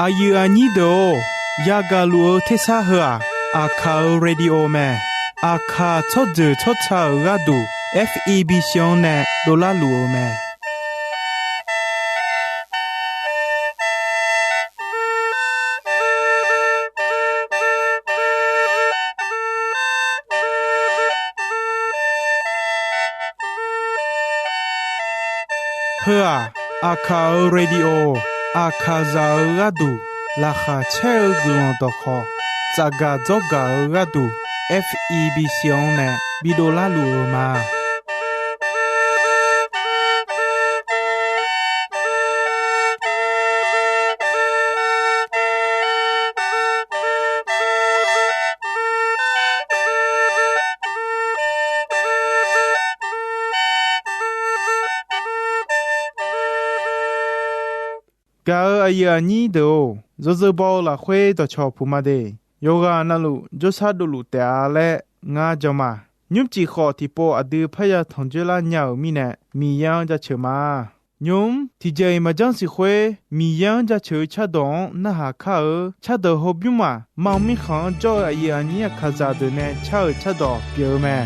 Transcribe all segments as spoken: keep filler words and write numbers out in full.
Aqyuif aqnyir deuq-or, yagaq luf-eu tersar heu-aq, Aqkaq-euq radio mae. Aqkaq tsawrjeuq tsawrca-euq gharduq, F E B C-anr nae dovlar luf-eu mae. Heu-aq, Aqkaq-euq radio, Aqkaqzaq-euq gharduq laqkhaq caer-eu guiqlanq dawqkhawq, tsafgaq dzawrgaq-eu gharduq, F E B C-anr nae bidovlar luf-eu ma. Gaq-euq aqyuif aqnyir deuq-or, yawzeu baw-eu lafkhoer dawqcawq puq ma de. Yawqghaq navluf jawrshar dovluf taef-a laer ngar jan ma. Nymrcif khawf tiqpov aqdui parya tanq dzoerlar nya-euq mirnae, Miqyaer-anr jaceuq ma. Nymq-mr tiqjeq-iq maqjanr siq khoer, Miqyaer-anr jaceuq-eu cardawq-anr narhaq kar-eu cardawq hawbymr maq, Maqmirkhanq-anr jawr-eu aqyuif aqnyir Aqkaqzaq deuq nae car-euq cardawq pyeuf-eu mae.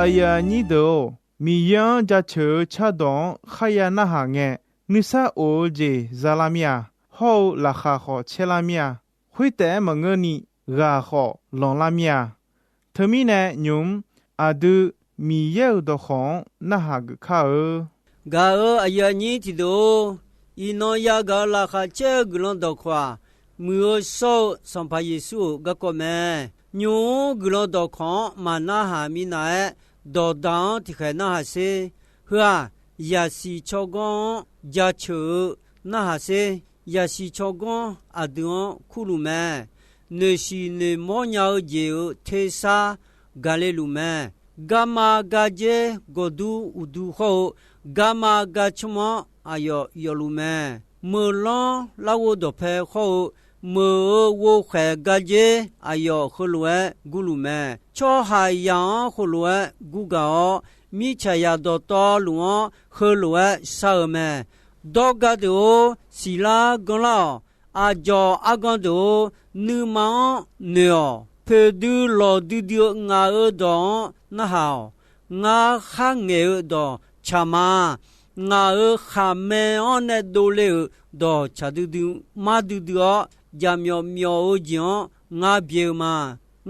Aqyuif aqnyir deuq-or, Miqyaer-anr jaceuq-eu cardawq-anr kharya narhaq ngae, nuisar of-eu jeq za lar mir-a. Hawr-eu laqkhaq khawf caer lar mir-a. Khoertaef-aer maqngeurni ghaq khawf lanqlar mir-a. Teumirnae nymq-mr aqdui Miqyaer-euq dawqkawq-anr narhaq geuf kar-eu. Gaq-euq aqyuif aqnyir tiqdeuq-or, iqnan yagaq-eu laqkhaq caer-eu guiqlanq dawqkawq-aq, muiq-eu shawr-eu Sanqpaq Yeqsur-euq garkawv mae. Nymq-mr guiqlanq dawqkawq-anr maqnarhaq minav-aer, dawqdaq-anr tiqkhaeq narhaq sher. Heu-aq, yaqsiq tsawrganr-anr jaceuq-eu narhaq sher. Yaqsiq tsawrganr aqdui-anr kurluf mae. Noeqshiq noeqmawr nya-eu jeq-euq tersar gaqle luf mae. Garma gardzer gawqdur uqdu hawr-eu, garma garcmr-anr aqyawf yawfluf mae. Meuqlanr larghov dawqpae hawr-eu, meuq-euq ghovkhaeq gardzer aqyawf heulof-aer gurluf mae. Tsawrhaqzaq-anr heulof-aer gurgaq-awr, mirtsaqzaq dawqtawvluf-anr heulof-aer shar-eu mae. Dawrga deuq-or, siqlar ganrlar-awq. Aqdzawq argan deuq-or, nuima-anr noeq-awq. Poeqdui lawqdui dui-eu ngaq-euq dawq-anr narhaq-awq. Ngar kharngaeq-eu dawq tsaq ma. Ngaq-euq khaqmae-anr nae dovle-euq dawq tsaq duidui mar duidui-awr, jaqmyawf myawf-eu jeq-anr ngar byae-eu ma.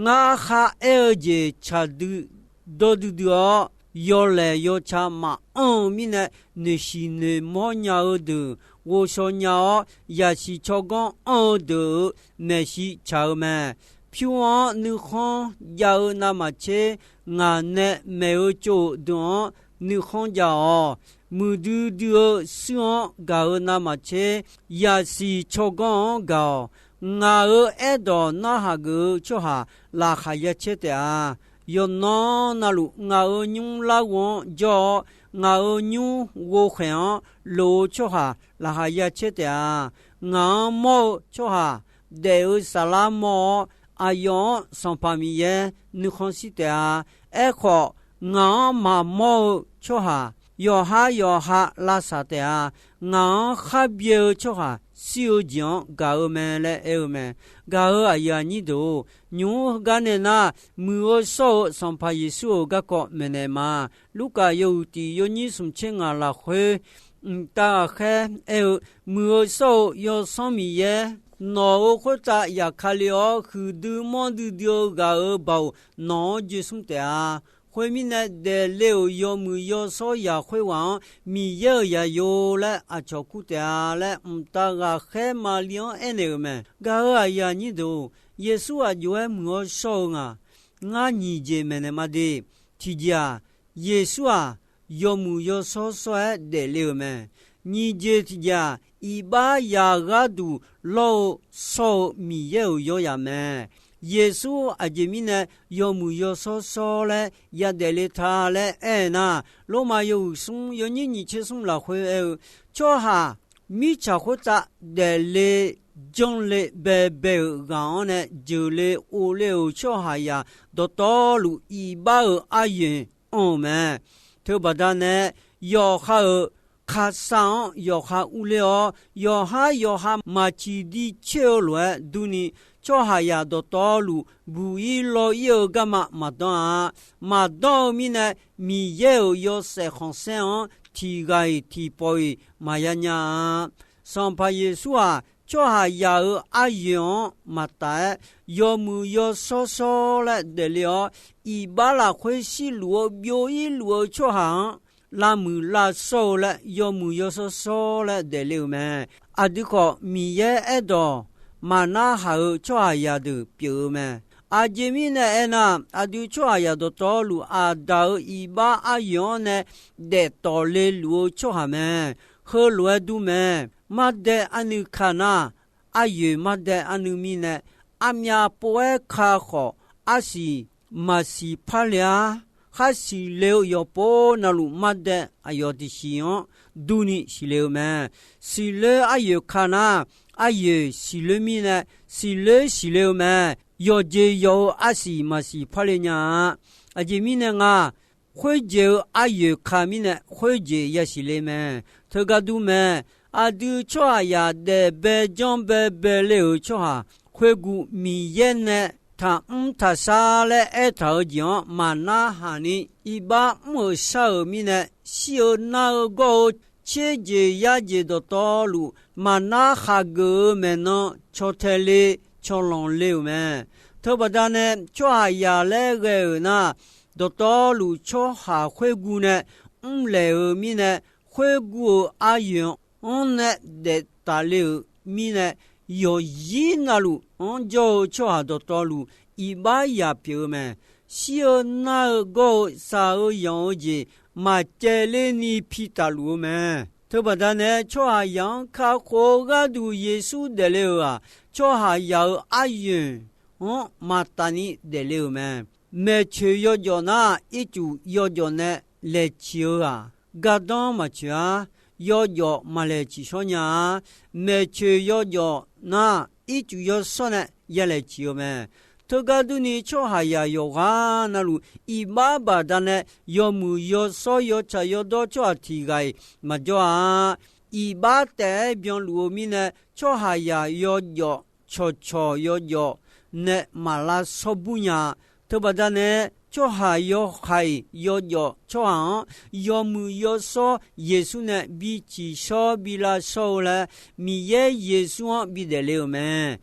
Ngar kharaer-eu jeq tsaq dui dawr duidui-awr, yawlaeq yawca maqanr-eu mirnae, noeqshiq noeqmawr nya-eu deuq ghovshaw nya-awr, yaqsiq tsawrganr anr-eu deuq-euq maeqshi tsaq-eu mae. Pyur-anr nuikhanr jav-eu navmaqtser, ngaq nae maeq-eu tsov-euq deuq-anr nuikhanr jav-awq. Muiqdui dui-eu shuir-anr gaq-eu navmaqtser, yaqsiq tsawrganr-anr gaq-awq. Ngaq-euq aerdawq narhaq geuf-eu tsawrhaq laqkhaq ya caer taef-a. Yawqnan navluf ngaq-euq nymr larghov-anr jawr-awr, ngaq-euq nymr ghovkhaeq-anr loq-eu tsawrhaq laqkhaq ya caer taef-a. Ngaq-anr mawr-eu tsawrhaq daef-eu saflar mawr-awr, aqyawf-anr Sanqpaq Miqyaer nuikhanr shir taef-a. Aerkhawf, ngaq-anr maqmawr-eu tsawrhaq yawqhar yawqha lavsaq taef-a. Ngaq-anr kharbyae-eu tsawrhaq shir-eu jeq-anr gaq-eu mae laer aer-eu mae. Gaq-euq aqyuif aqnyir deuq-or, nymq-mr heugar nae nar, muiq-eu shawr-eu Sanqpaq Yeqsur-euq garkawv maeqnaeq ma. Lurkaf yawhuiq tiq yawnyir smq tser ngaq lafkhoer, mqtav ghaqkhaer aer-eu, muiq-eu shawr-eu Yawsanr Miqyaer, nawq-euq khoertav yaqkale-awr huiqdui manrdui dui-eu ghaq-euq baoq nawq-anr joesmr taef-a. Khoermirnae, daefle-euq yawmuiq yawshawr zaq khoerghaq-anr Miqyaer-euq zaqyo laer aqcawq kur taef-a laer, mqtav ghaqkhaer Maqli-anr aernaeq-euq mae. Gaq-euq aqyuif aqnyir deuq-or, Yeqsur aqjox-aer muiq-awr shawr-eu nga. Ngar nyiq jeq maeqnaeq ma de. Tiqjeq-aq, Yeqsur-aq, yawmuiq yawshawr shawr-aer daefle-euq mae. Nyiq jeq tiqjeq-aq, iqbax yaq gharduq lawr-eu shawr-eu Miqyaer-euq yawzaq mae. Yeqsur aqjeq mirnae yawmuiq yawshawr shawr laer yadaef le ta laer aer-eu nar, Lormav yawhuiq smr yawnyir nyiq tser smr lafkhoer aer-eu, tsawrhaq mirtsaq khoertav daefle janrle baebae-euq ghaq-anr nae jeuqle ovle-euq tsawrhaqzaq dawqtawvluf iqbax-euq aryoeq anr-eu mae. Teubaqda nae yawqha-euq kakhav-anr yawqha urler-awr, yawqhar yawqha maqciq di caer-eu lof-aer durni, tsawrhaqzaq dawqtawvluf buq-ir law-ir-eu garma maqdanr-a. Maqdanr-eu mirnae, Miqyaer-euq yawshaef khanqsaer-anr tiq ghaq-iq tiq pawf-iq maqya nya-a. Sanqpaq Yeqsur-aq, tsawrhaqzaq-euq aryoeq-anr maqtaf-aer, yawmuiq yawshawr shawr laer daefle-awr, iqbax lafkhoer shirluf-eu byov-ir luf-eu tsawrhaq-anr lavmuiq lavshawr-eu laer yawmuiq yawshawr shawr laer daefle-euq mae. Aqdui khawf, Miqyaer aerdawq maqnarhaq-euq tsawrhaqzaq deuq pyeuf-eu mae. Aqjeq mirnae aernar, aqdui tsawrhaqzaq dawqtawvluf Aqdaq-euq iqbax aryoeq-anr nae daef tawf le luf-eu tsawrhaq mae. Heulof-aer dur mae. Mardae arnuiv ka nar, aryoeq mardae arnuiv mirnae, armyav pov-aer ka khawf, arsiq maqsiq parle-ar. Khar siqle-eu yawqpov navluf mardae aqyawf tiqsiq-anr durni siqle-eu mae. Siqloer aryoeq ka nar, aryoeq siqloer mirnae, siqloer siqle-eu mae. Yawqjeq yawq-eu arsiq maqsiq parle nya-a. Aqjeq mirnae nga, khoerjeq-eu aryoeq ka mirnae khoerjeq yasiq le mae. Teugar dur mae. Aqdui tsawrhaqzaq daef bae janr bae bae le-euq tsawrhaq khoerguv Miqyaer nae taqmr taqshar laer aertaq-eu jeq-anr maqnar haq ni, iqbax mr-euq shar-euq mirnae, shir-eu nar-eu gawr-eu tserjeq yarjeq dawqtawvluf, maqnar khaqgeuf-eu maeqnan caw tae le, caw lanq le-euq mae. Teubaqda nae tsawrhaqzaq laer ghae-euq nar, dawqtawvluf tsawrhaq khoerguv nae mrlaeq-euq mirnae, khoerguv-euq aryoeq-anr nae daef tafle-euq mirnae, yawqzir navluf-anr jawr-eu tsawrhaq dawqtawvluf, iqbax yaq pyeuf-eu mae. Shir-eu nar-eu gawr-eu saq-eu yanq-eu jeq maqcaevler ni pi tafluf-eu mae. Teubaqda nae tsawrhaqzaq-anr kakhof-eu gharduq Yeqsur daefle-euq-aq, tsawrhaqzaq-euq aryoeq-anr maqtaf ni daefle-euq mae. Maeqtsoeq yawjawf nar, ircuf yawjawf nae laeq ciq-eu-aq, gardanr maqtsoeq-ar. Yawjawf maqlaeq ciqshawr nya-a. Maeqtsoeq yawjawf nar, ircuf yawshawr nae ya laeq ciq-eu mae. Teugar durni, tsawrhaqzaq yawqghaq navluf iqbax baqdanae yawmuiq yawshawr yawtsaq yawdawr tsawrhaq tiq ghaq-iq maqjawr-a. Iqbax taef-aer byanluf-eu mirnae, tsawrhaqzaq yawjawf cawqcawq yawjawf nae maq lavshawr bur nya-a. Teubaqda nae, tsawrhaq yawhaiq yawjawf tsawrhaq-anr yawmuiq yawshawr Yeqsur nae bi ciqshawr bi lavshawr-eu laer, Miqyaer Yeqsur-anr bidaef le-euq mae.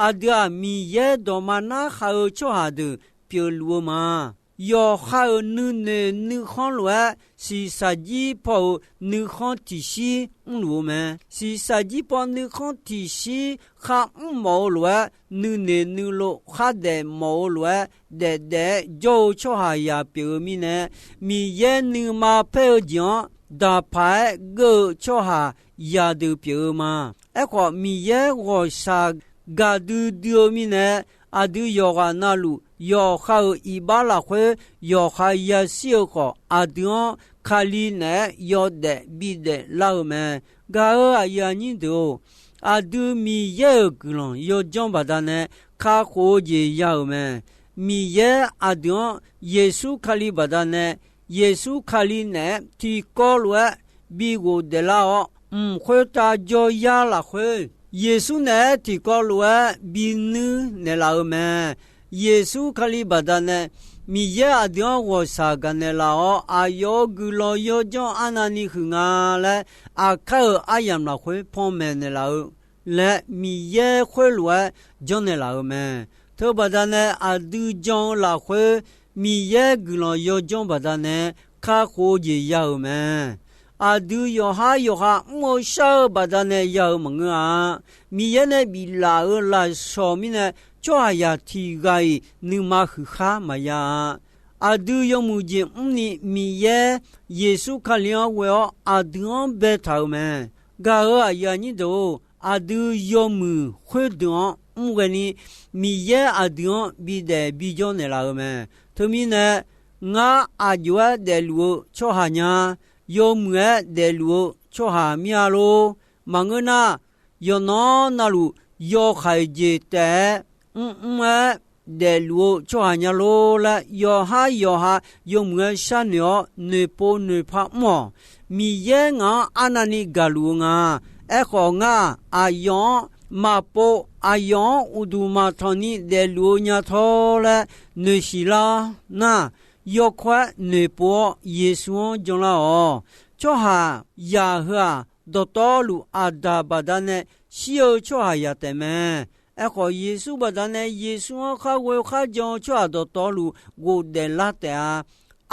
Aqdui-aq, Miqyaer dawqma narhaq-eu tsawrhaq deuq pyeufluf-eu ma. Yawqha-euq nuinoeq nuikhanr lof-aer, shiqshaq jir paw-euq nuikhanr tiqshir mrluf-eu mae. Shiqshaq jir paw nuikhanr tiqshir kharmr mawf-eu lof-aer, nuinoeq nuilov khardaef mawf-eu lof-aer, daefdaef-aer jawr-eu tsawrhaqzaq pyeuf-eu mirnae, Miqyaer nuima paer-eu jeq-anr daqpaq-aer geur-eu tsawrhaqzaq deuq pyeuf-eu ma. Aerkhawf, Miqyaer ghawqshaq gaqdui dui-eu mirnae, aqdui yawqghaq navluf yawqha-euq iqbax lafkhoer yawqha yashir-eu khawf, aqdui-anr Kali naeq-aer yawdaef bidaef lar-eu mae. Gaq-euq aqyuif aqnyir deuq-or, aqdui Miqyaer-euq guiqlanq yawdzanr baqdanae kakhof-eu jeq ya-euq mae. Miqyaer aqdui-anr Yeqsur Kali baqdanae, Yeqsur Kali naeq-aer tiqkawv lof-aer bi ghofdaef lar-awr, mq khoertav jawryar lafkhoer, Yeqsur naeq-aer tiqkawv lof-aer binuir naeqlaf-eu mae. Yeqsur Kali baqdanae, Miqyaer aqdui-anr ghawqshaq gaqnaeq laf-awr, aqyawf-euq guiqlanq yawdzanr arnavni huiq nga laer, aqkar-euq aryamq lafkhoer panmaeq naeqlaf-eu laer, Miqyaer khoerlof-aer janrnaeq laf-eu mae. Teubaqdanae aqdui jan-eu lafkhoer, Miqyaer guiqlanq yawdzanr baqdanae kakhof-eu jeq ya-euq mae. Aqdui yawqhar yawqha mr-eu shar-eu baqdanae ya-euq maqngeur-a. Miqyaer nae biflaf-euq lafshawq mirnae, tsawrhaqzaq tiq ghaq-iq nuima huiq khar maqya-a. Aqdui yawmuiq jeq mrni Miqyaer Yeqsur Kali-anr ghoe-awr aqdui-anr baetaq-euq mae. Gaq-euq aqyuif aqnyir deuq-or, aqdui yawmuiq khoerdeuq-anr mr ghaeni, Miqyaer aqdui-anr bidaef bijawr naeqlaf-eu mae. Teumirnae, ngar aqjox-aer daefluf-eu tsawrhaq nya, yawmuiq-aer daefluf-eu tsawrhaq mir-a lor. Maqngeur nar, yawqnan navluf yawhaiq jeq taef-aer mrmr-aer daefluf-eu tsawrhaq nya lor laer, yawqhar yawqha yawmuiq-aer sharnoeq-awr noeqpov noeqpar mr-awq. Miqyaer ngaq-anr arnavni gaqluf-eu nga. Aerkhawf, ngar aqyawf-anr maqpov, aqyawf-anr uqduq maqtanq ni daefluf-eu nya tawr laer noeqsiq lar nar, yawkawr-aer noeqpov-awr Yeqsur-anr janlar-awq. Tsawrhaqzaq heu-aq, dawqtawvluf Aqdaq baqdanae shir-eu tsawrhaqzaq taef mae. Aerkhawf, Yeqsur baqdanae Yeqsur-anr khar ghoe kharjan-eu tsawrhaq dawqtawvluf ghofdaef lar taef-a.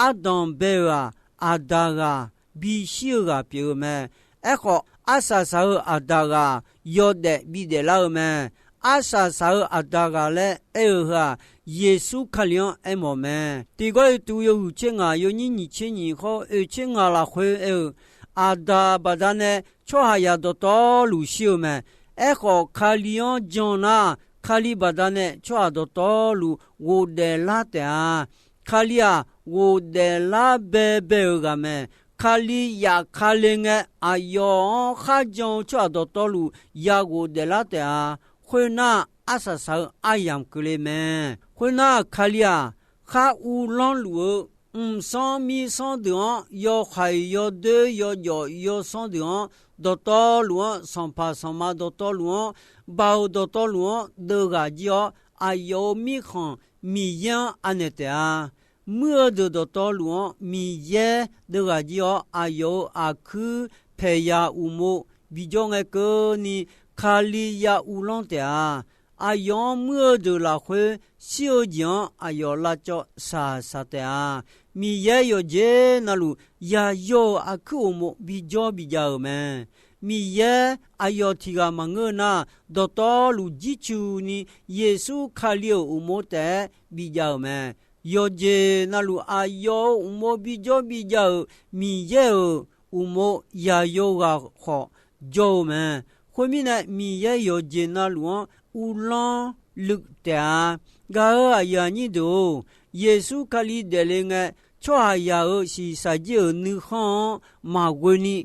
Ardanq bae-euq-aq, Aqdaq ghaq bishir-eu ghaq pyeuf-eu mae. Aerkhawf, arsaq saq-eu Aqdaq ghaq yawdaef bidaef lar-eu mae. Arsaq saq-eu Aqdaq ghaq laer aer-eu heu-aq, Yeqsur Kali-anr aermawf mae. Tiqgawr-iq tuv yawhuiq tser ngaq yawnyir nyiq tser nyiq khawf oeq tser ngaq lafkhoer aer-eu, Aqdaq baqdanae tsawrhaqzaq dawqtawvluf shir-eu mae. Aerkhawf, Kali-anr jan nar, Kali baqdanae tsawrhaq dawqtawvluf ghofdaef lar taef-a. Kali-aq, ghofdaef lar baebae-euq ghaq mae. Kali yaf Kali ngae, aqyawf-anr kharjan-eu tsawrhaq dawqtawvluf ya ghofdaef lar taef-a. Khoernar, arsaq saq-eu aryamq keuvle mae. Khoernar, Kali-aq, khar uvlanr luf-eu mqsanr mirsanr deuq-anr, yawhaiq yawdoer yawjawf yawsanr deuq-anr, dawqtawvluf-anr, sanqpaq sanqma dawqtawvluf-anr, baoq dawqtawvluf-anr deuv ghaq jir-awr, aqyawf-euq mirkhanq Miqyaer-anr anaeq taef-a. Muir-eu deuq dawqtawvluf-anr Miqyaer deuvghaq jir-awr, aqyawf-euq aqkuir paeqyaq uqmov bijawr ngae keuvni, Kali ya uvlanr taef-a. Aqyawf-anr muir-eu deuq lafkhoer shir-eu jeq-anr aqyawf lavcawv shaqshaq taef-a. Miqyaer yawqjeq navluf yaqyawf-euq aqkuir uqmov bijawr bijav-euq mae. Miqyaer aqyawf tiq ghaq maqngeur nar, dawqtawvluf jircuf ni Yeqsur Kali-euq uqmov taef-aer bijav-euq mae. Yawqjeq navluf aqyawf-euq uqmov bijawr bijav-euq Miqyaer-euq uqmov yaqyawf ghaq khawf jawr-eu mae. Khoermirnae, Miqyaer yawqjeq navluf-anr uvlanr luiv taef-a. Gaq-euq aqyuif aqnyir deuq-or, Yeqsur Kali daefle ngae, tsawrhaqzaq-euq shiqshaq jir-euq nuikhanr-anr maqghoe ni,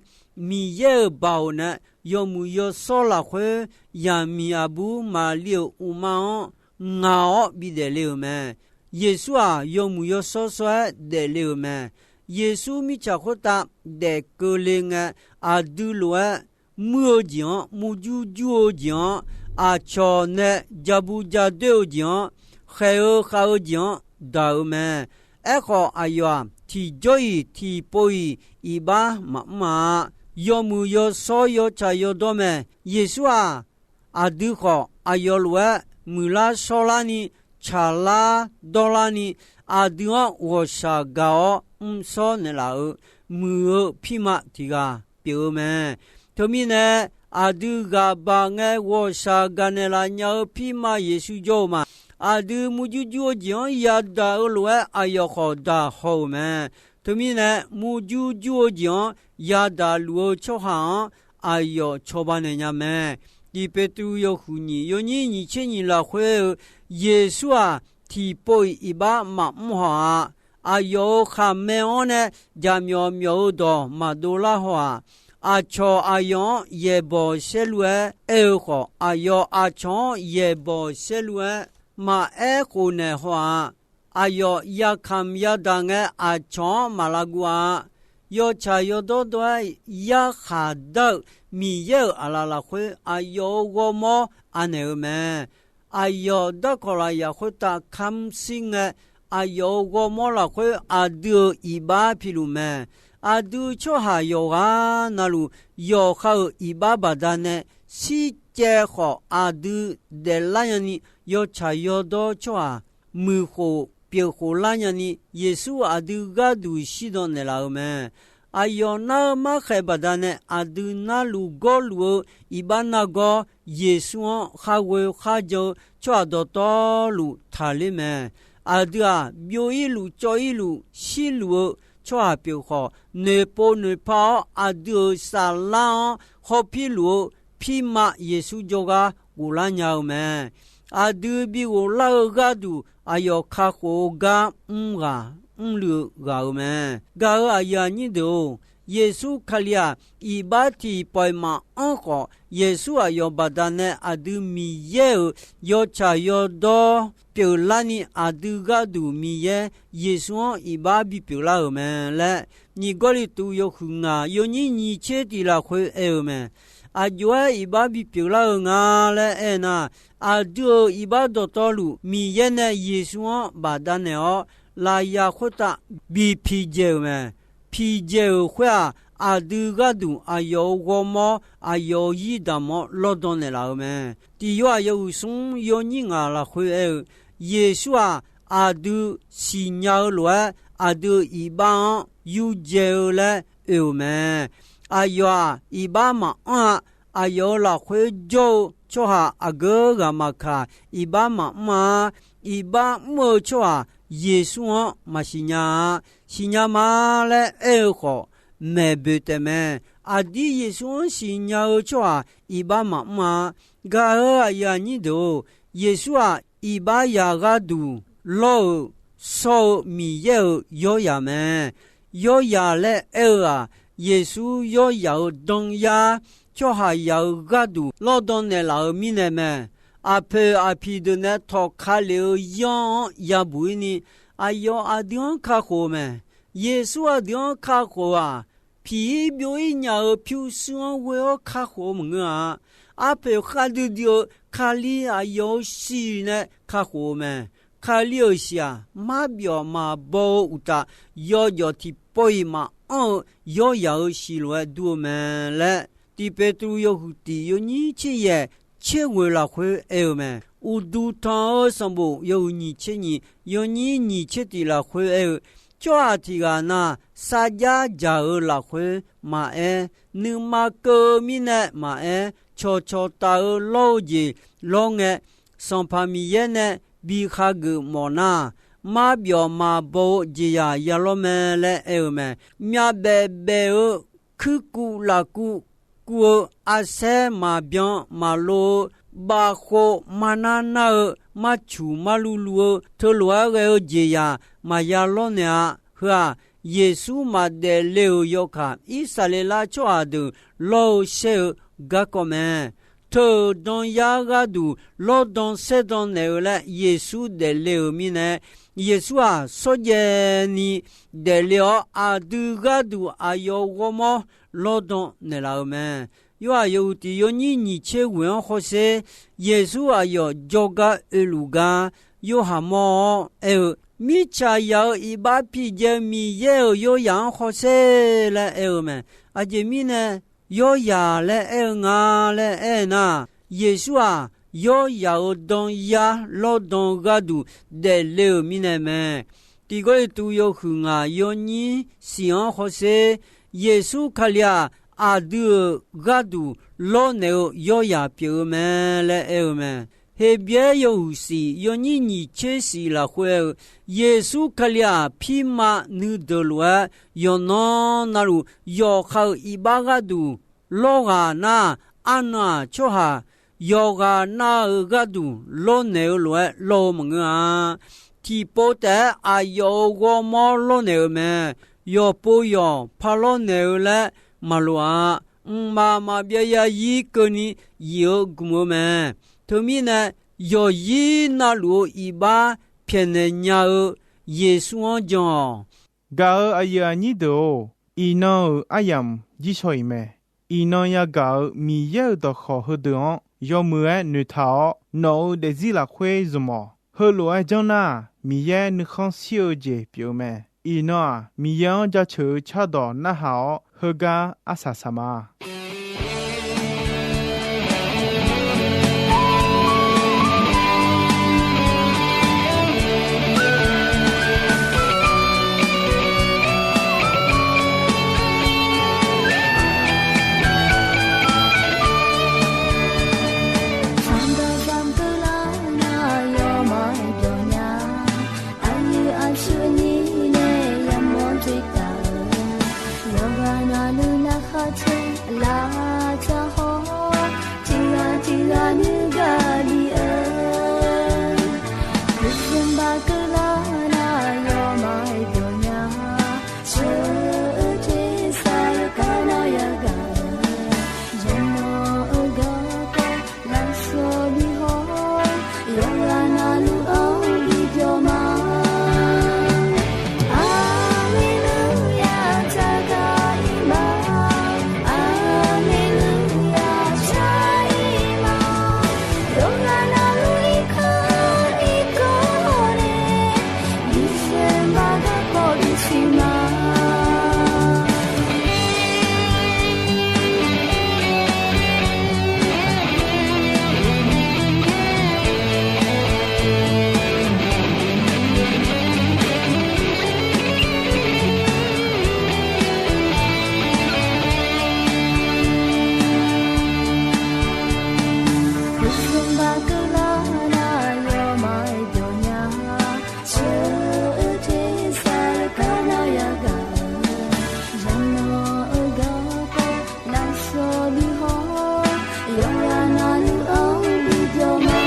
Miqyaer-euq baoq nae yawmuiq yawshawr lafkhoer, yaqmiq aqbur Maqli-euq uqma-anr ngaq-awr bidaef le-euq mae. Yeqsur-aq, yawmuiq yawshawr shawr-aer daefle-euq mae. Yeqsur mirtsaq khoertav daef keuvle ngae, aqdui lof-aer muir-eu jeq-anr, murjur jur-eu jeq-anr, aqcawq nae jabu jadoer-eu jeq-anr, khaeq-eu khav-eu jeq-anr daq-eu mae. Aerkhawf, aqyawf-aq, tiqjawr-iq tiqpov-iq iqbax maqmr-a. Yawmuiq yawshawr yawtsaq yawdawr mae. Yeqsur-aq, aqdui khawf aqyawf lof-aer muiqlar shawrlarni, tsaqlar dawrlarni, aqdui-anr ghawqshaq gaq-awr mrshawr naeqlaf-euq muiq-eu pirma tiq ghaq pyeuf-eu mae. Teumirnae, aqdui ghaq baq ngae ghawqshaq gaq naeqlaf nya-eu pirma Yeqsur jawr-eu ma. Aqdui murjur jur-eu jeq-anr yadaq-eu lof-aer aqyawf khawf daq haw-euq mae. Teumirnae, murjur jur-eu jeq-anr yadaq luf-eu tsawrhaq-anr aqyawf cawba naeq nya mae. Tiq Petru yawhuiq nyiq yawnyir nyiq tser nyiq lafkhoer-eu, Yeqsur-aq, tiqpov-iq iqbax maqmr haw-a. Aqyawf-euq khaqmae-anr nae jaqmyawf myawf-eu dawq maqdov lar haw-aq. Aqcawq aqyawf-anr yaeqbawq saerlu-aer aer-eu khawf, aqyawf aqcawq-anr yaeqbawq saerlu-aer maqaer khofnaeq haw-aq. Aqyawf yakamq yadaq ngae, aqcawq-anr maqlav guv-a. Yawtsaq yawdawr dawr-aer yarkhaq dar-euq Miqyaer-euq aqlaf lafkhoer, aqyawf-euq ghawrmawr anaeq-eu mae. Aqyawf darkawq lafyaq khoertav kamr shir ngae, aqyawf-euq ghawrmawr lafkhoer aqdui-euq iqbax piluf mae. Aqdui tsawrhaq yawqghaq navluf, yawqha-euq iqbax baqdanae shircaev khawf, aqdui daeflar nyani, yawtsaq yawdawr tsawrhaq muiqkhof pyeufkhof lar nyani, Yeqsur aqdui gharduq shirdan naeqlaf-eu mae. Aqyawf nar-eu markhaeq baqdanae, aqdui narluf gawrluf-eu iqbax nargawr, Yeqsur-anr khar ghoe khar jan-eu tsawrhaq dawqtawvluf taqler mae. Aqdui-aq, byov-ir luf cawv-ir luf shirluf-eu tsawrhaq pyeuf khawf, noeqpov noeqpa-awr aqdui-euq saflar-anr hawpir luf-eu pirma Yeqsur jawrgar ghoflar nya-eu mae. Aqdui bi ghoflar-eu gharduq, aqyawf kakhof-eu gar mr ghaq mrluiv-eu ghaq-euq mae. Gaq-euq aqyuif aqnyir deuq-or, Yeqsur Kali-aq, iqbax tiqpawf-iq maqanr khawf, Yeqsur aqyawf baqdanae aqdui Miqyaer-euq yawtsaq yawdawr pyeuflarni, aqdui gharduq Miqyaer Yeqsur-anr iqbax bipyeuf lar-euq mae laer, nyiq Gawrliqtu yawhuiq ngaq yawnyir nyiq tser tiq lafkhoer aer-eu mae. Aqjox-aer iqbax bipyeuf lar-eu nga laer aernar, aqdui-euq iqbax dawqtawvluf Miqyaer nae Yeqsur-anr bafdav naeq-awr, lafyaq khoertav bi piqdzae-euq mae. Piqdzae-euq khoer-aq, aqdui gharduq aqyawf-euq ghawrmawr, aqyawf-euq zir damq-awr lawrdan naeqlaf-euq mae. Tiq Yorhaq yawhuiq smr yawnyir ngaq lafkhoer aer-eu, Yeqsur-aq, aqdui siqnya-eu lof-aer aqdui-euq iqbax-anr yurdzae-eu laer oe-euq mae. Aqyawf-aq, iqbax maqanr-a. Aqyawf-euq lafkhoer jawr-eu tsawrhaq aqgeu ghaq maqkaq, iqbax maqmr-a. Iqbax mr-eu tsawrhaq Yeqsur-anr maqsiq nya-a. Siqnya ma laer aer-eu khawf, maeq boeq taef mae. Aqdir Yeqsur-anr siqnya-eu tsawrhaq iqbax maqmr-a. Gaq-euq aqyuif aqnyir deuq-or, Yeqsur-aq, iqbax yaq gharduq lawr-euq shawr-eu Miqyaer-euq yawryaq mae. Yawryaq laer aer-eu-aq, Yeqsur yawryaq-euq danyar, tsawrhaqzaq-euq gharduq lawrdan naeqlaf-euq mirnae mae. Aqpoeq aqpiq deuq nae tawqka lef-eu yanr-anr yabuq-ir ni, aqyawf aqdui-anr kakhof-eu mae. Yeqsur aqdui-anr kakhof-aq, tiq ir byov ir nya-euq pyurshuir-anr ghoe-awr kakhof-eu maqngeur-a. Arpoeq khavdui dui-eu Kali aqyawf-euq shiq nae kakhof-eu mae. Kali-euq shiq-aq, marbyawf maqbaw-eu uqtaf, yawjawf tiqpawf-iq maqanr-eu yawryaq-euq shiq lof-aer dur-eu mae laer, Tiq Petru yawhuiq tiq yawnyir tser yaeq tser ghoeq lafkhoer aer-eu mae. Uqduq tanq-eu sanqbof yawhuiq nyiq tser nyiq yawnyir nyiq tser tiq lafkhoer aer-eu, tsawrhaq tiq ghaq na sarjax dzaq-eu lafkhoer maqaer, nuima keuv-eu mirnae maqaer, cawqcawq taf-eu lawr-eu jeq lawr ngae, Sanqpaq Miqyaer nae bi khageuf mawf nar, marbyawf maqbaw-eu jeqzaq ya lawr mae laer aer-eu mae. Myavbaef baef-eu kuirkuv lafkuv kuv-eu, arsaer maqbyan maqlov-eu, bavkhov marnar nar-eu, marcuq marluv luv-eu, teulof-aer ghae-eu jeqzaq maqya lawrnaeq-a. Heu-aq, Yeqsur maqdaef le-euq yawkaq, Irsaqleqlav tsawrhaq deuq lawr-eu saer-eu garkawv mae. Teu-euq danyar gharduq lawrdan saerdan naeq-eu laer Yeqsur daefle-euq mirnae, Yeqsur-aq, shawrjaev ni daefle-awr, aqdui gharduq aqyawf ghawrmawr lawrdan naeqlaf-euq mae. Yorhaq yawhuiq tiq yawnyir nyiq tser ghoeq-anr hawsher, Yeqsur aqyawf jawrgar oeluf gar Yorhaq mawr-awr aer-eu, Mirtsaq yaq-euq iqbax piqdzae-eu Miqyaer-euq yawryaq-anr hawsher laer aer-eu mae. Aqjeq mirnae yawryaq laer aer-eu nga laer aer nar, Yeqsur-aq, yawryaq-euq danyar lawrdan gharduq daefle-euq mirnae mae. Tiq Gawrliqtu yawhuiq ngaq yawnyir siq-anr hawsher, Yeqsur Kali-aq, aqdui-euq gharduq lawrnaeq-eu yawryaq pyeuf-eu mae laer aer-eu mae. Heqbyaer yawhuiq siq yawnyir nyiq tser siq lafkhoer aer-eu, Yeqsur Kali-aq, pirma nuideuq lof-aer yawqnan navluf yawqha-euq iqbax gharduq lawr ghaq nar, arnan-aq tsawrhaq yawqghaq nav-euq gharduq lawrnaeq-eu lof-aer lawr-eu maqngeur-a. Tiqpov taef-aer aqyawf-euq ghawrmawr lawrnaeq-eu mae. Yawqpov yawq par lawrnaeq-eu laer maqloq-a. Mqmaq maqbyav zarzir keuvni zif-eu gmq-eu mae. Teumirnae, yawqzir navluf-eu iqbax pyaeqnaeq nya-eu Yeqsur-anr jan-awq. Gaq-euq aqyuif aqnyir deuq-or, iqnan-euq aryamq jirshaw-iq mae. Iqnan yagaq-euq Miqyaer-euq dawqkawq heudeuq-anr yawmuiq-aer noeqtaq-awr, nawq-euq daefzir lafkhoer zmq-awq. Heulof-aer janr nar, Miqyaer nuikhanr shir-eu jeq pyeuf-eu mae. Iqnan-aq, Miqyaer-anr jaceuq-eu cardawq narhaq-awr, heugar arsaq saq ma. Yawqghaq navluf laqkhaq caer lafdzaq haw, tiqghaq tiqghaq nuigar li-eu, Beqzanq baq keuvlar nar yawmaf-aer byawq nya, sheuq-eu tersar yawkaq nar yagaq-eu, yawqnan-eu garkawv lafsawq bi haw, yawqghaq navluf-anr bi byawq ma. Aleluya, taqgaq-ir ma. Aleluya, taqir ma. Yawqghaq navluf irkanr irkanr nae, Beqzanq baq garkawv bisiq ma. Beqzanq baq keuvlar nar yawmaf-aer byawq nya, sheuq-eu tersar yawkaq nar yagaq-eu, yawqnan-eu garkawv lafsawq bi haw, yawqghaq navluf-anr bi byawq ma.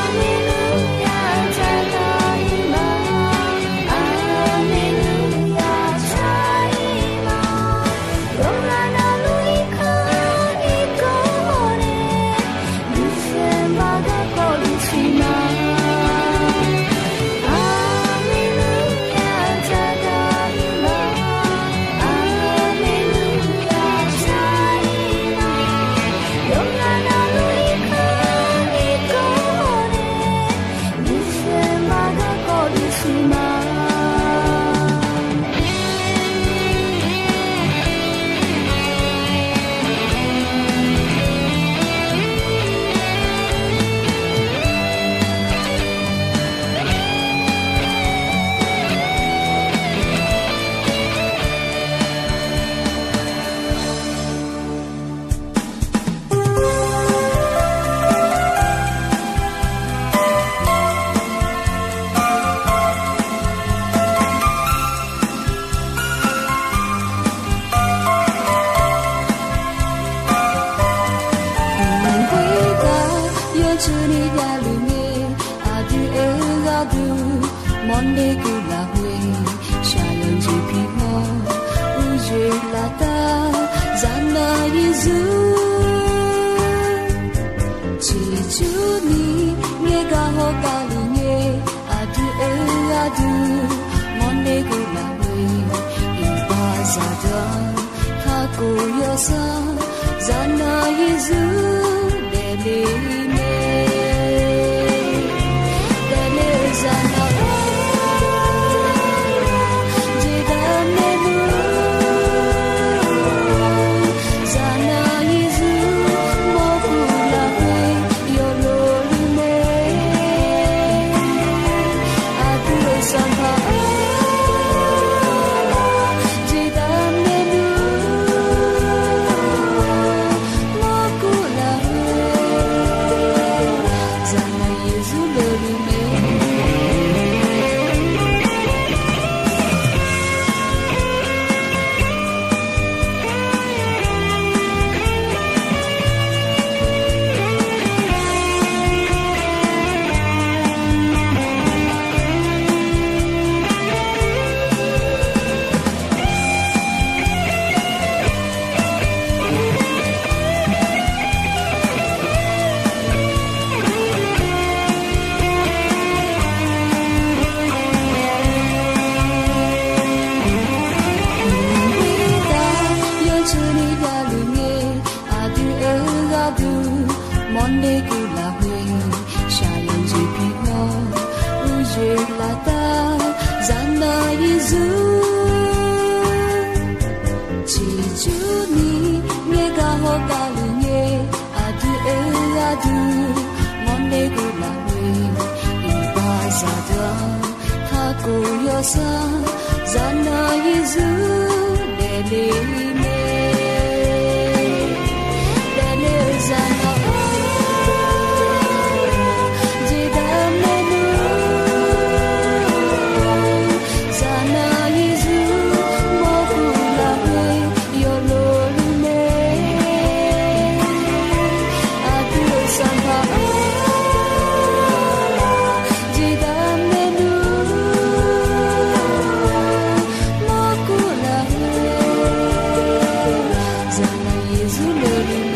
Aleluya, taqgaq-ir ma. Aleluya, taqir ma. Yawqghaq navluf irkanr irkanr nae, Teumirnae javluf ngae, aqdui oe-eu gharduq, mawrle guv lafkhoer, shaqyanr jeq pimawr, uqyoeq laftav, zaqnaq Yeqsur. Ciqcurni ngaeqgaq hawgaq luf ngae, aqdui oe-eu gharduq, mawrle guv lafkhoer, iqbax zaqdeuq-anr kakhof yawsanr, zaqnaq Yeqsur daefle-eu mae. Daefle-eu zaqnaq-or, jeqdaq maernmr, zaqnaq Yeqsur mawrkhof lafkhoer yawloluf mae. Aqdui-euq Sanqpaq-or, jeqdaq maernmr, mawrkhof lafkhoer zaqnaq Yeqsur loluf mae. Mqtav yawcoeni javluf ngae, aqdui oe-eu gharduq, mawrle guv lafkhoer, shaqyanr jeq pimawr, uqyoeq laftav, zaqnaq Yeqsur. Ciqcurni ngaeqgaq hawgaq luf ngae, aqdui oe-eu gharduq, mawrle guv lafkhoer, iqbax zaqdeuq-anr kakhof yawsanr, zaqnaq Yeqsur daefle-eu mae. Daefle-eu zaqnaq-or, jeqdaq maernmr, zaqnaq Yeqsur mawrkhof lafkhoer yawloluf mae. Aqdui-euq Sanqpaq-or, jeqdaq maernmr, mawrkhof lafkhoer zaqnaq Yeqsur loluf